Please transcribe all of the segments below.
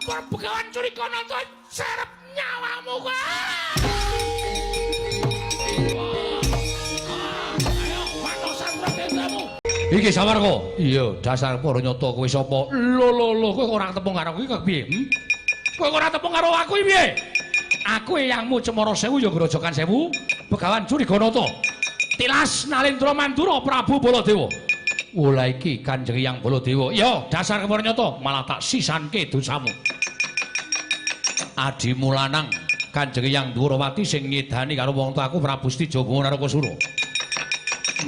Begawan Curikanata serep nyawamu kowe. Ayo watosan pradendamu. Iki Sawarga. Iya, dasar para nyata kowe sapa? Lho lho lho, kowe ora tepung karo aku iki piye? Kowe ora tepung karo aku iki piye? Aku eyangmu Cemara Sewu ya Grojogan Sewu, Begawan Curiganata. Tilas Nalendra Mandura Prabu Baladewa. Ola iki Kanjeng Hyang Baladewa. Ya, dasar kepara nyata malah tak sisanke dosamu. Adimu lanang Kanjeng Hyang Dwarawati sing nyedani karo wong tuaku Prabu Setijabunga Narakasura.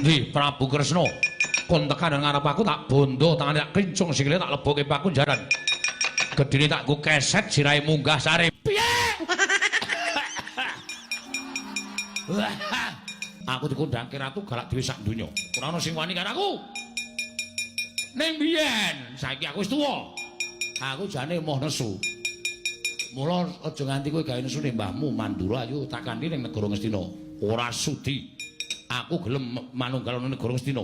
Ndi Prabu Kresna kon tekan ngarep aku tak bondo tangane tak klincung sikile tak lebokke pakunjaran. Gedine tak nggo keset sirahe munggah sare. Piye? Aku dikundangke ratu galak dhewe sak donya. Ora ana sing wani karo aku. Ning biyen, saiki aku wis tuwa. Aku jane emoh nesu. Mula aja nganti kowe gawe nesu ning mbahmu Mandura ayo tak kanthi ning negara Ngastina. Ora sudi. Aku gelem manunggal ana negara Ngastina.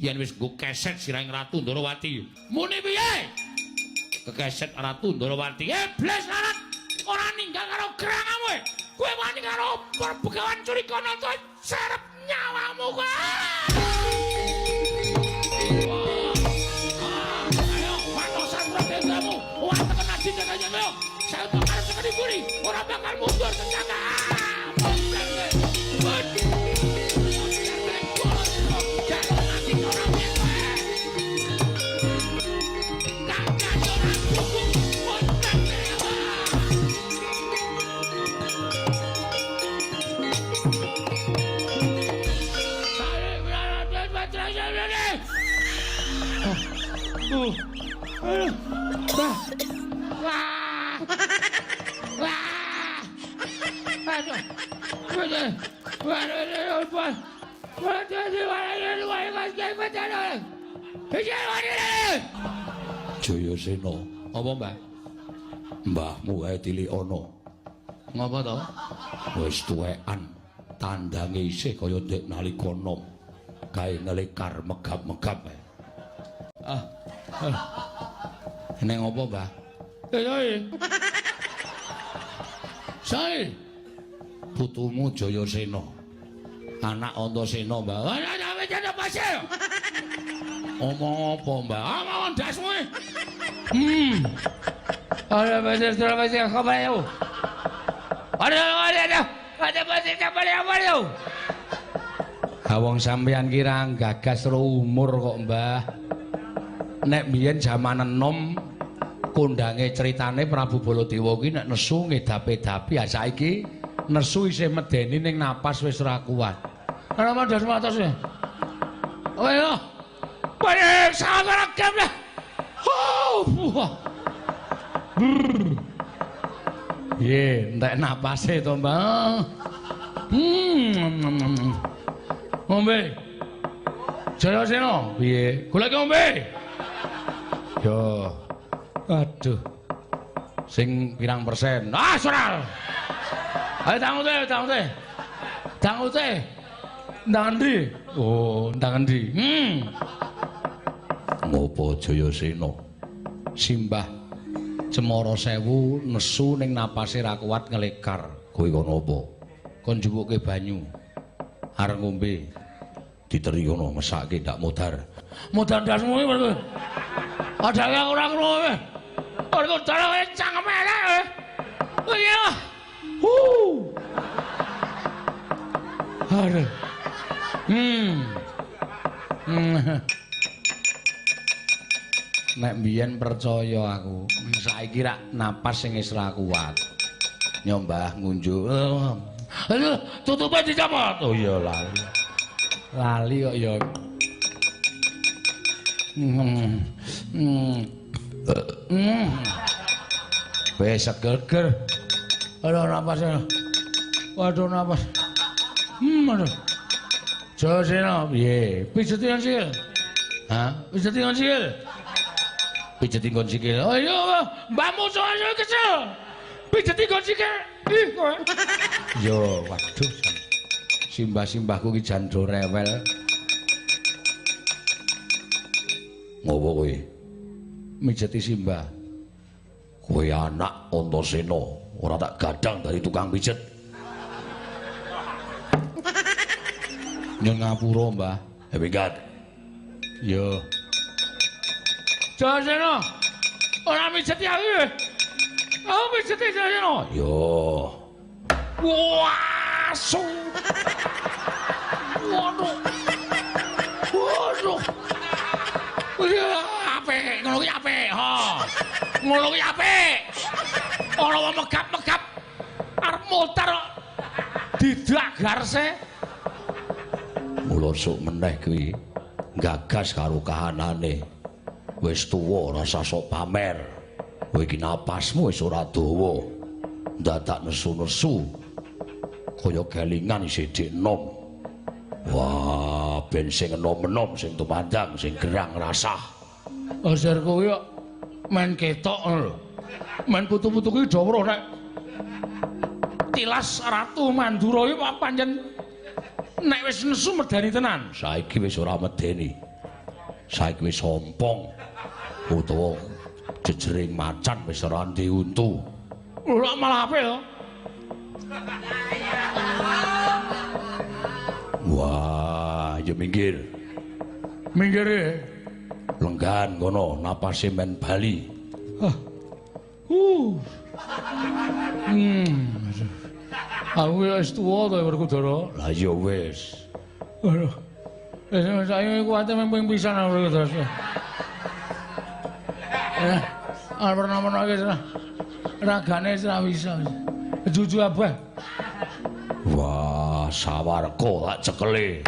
Yen wis nggo keset sirahing Ratu Ndorowati. Muni piye? Kekeset Ratu Ndorowati. Iblis larat ora ninggal karo gerangamu. Kowe wani karo Begawan Curikanata serep nyawamu kowe. Ayo watosan pradendamu. Ora tekan adi tekan yo. Saya bakal tekan buri, ora bakal mundur senjata. Jayasena, apa Mbah? Mbahmu wae tilikana. Ngapa to? Wis tuwekan, tandange isih kaya ndek nalika nom. Gawe ngelekar megap-megap. Ah. Neng apa, Mbah? Sae. Putumu Jayasena. Anak Antasena, Mbah. Omong apa, Mbah? Omong ndasmu. Ha wong sampeyan ki ra gagas ro umur kok, Mbah. Nek biyen jaman enom kondange critane Prabu Baladewa ki nek nesu ngedapi-dapi, ha saiki nesu isih medeni ning napas wis ora kuat. Ana ndasmu atas. Ayo. Balik sabar lah. Oh. Piye, entek napase to, Mbah? Ngombe. Jayasena, piye? Golek ngombe. Yo. Aduh. Sing pirang persen? Ah, ora. Ayo tangute, tangute. Tangute. Ndang endi? Oh, ndang endi? Ngopo Jayasena? Simbah Cemara Sewu nesu ning napase ra kuat ngelekar. Kowe kono apa? Kon njupuke banyu. Arep ngombe. Diteri kono mesake ndak modar. Modar ndasmu iki. Padahal aku ora krungu kowe. Ora kok cangkeme elek kowe. Iya. Aduh. Nek mbiyen percaya aku, saiki rak napas sing wis ra kuat. Nyombah ngunjuk. Aduh, tutupe dicopot. Oh iya lali. Lali kok ya. Wis seger-ger. Aduh napas. Waduh napas. Aduh. Jayasena, piye? Pijeti nang sikil. Hah? Pijeti nang sikil. Pijeti nggon sikil. Oh iya, mbahmu soalnya kesel. Pijeti nggon sikil. Ih kowe. Yo, waduh. Simbah-simbahku ki jan do rewel. Ngopo kowe? Mijeti simbah. Kowe anak Antasena, ora tak gadang dari tukang pijet. Nyun ngapura, Mbah. Minggat. Yo. Jayasena. Ora mijeti aku. Aku mijeti Jayasena. Yo. Wah, su. Waduh. Waduh. Apik, ngono kuwi apik, ha. Ngono kuwi apik. Ana wong megap-megap arep mutar kok didak garse. Mula sok meneh kuwi gagas karo kahanane. Wis tuwa rasa sok pamer. Kowe iki napasmu wis ora dawa. Dadak nesu-nesu. Kaya kelingan isih dik enom. Wah, ben sing enom-enom sing tumandang sing gerang rasah. Asar kowe kok men ketok ngono lho. Men putu-putu kuwi do weruh nek tilas Ratu Mandura iki pancen nek wis nesu medeni tenan. Saiki wis ora medeni. Saiki wis ompong utawa jejering macan wis ora ndek untu. Lho malah apik to. Wah, ya minggir. Minggir e. Lenggan kono napase men bali. Aku wis tuwa to Werkudara. Lah ya wis. Aduh. Wis saiki kuwate mung ping pisan aku Werkudara. Arep pernah-pernah iki ragane wis ora bisa. Juju abah. Wah, sawarga tak cekele.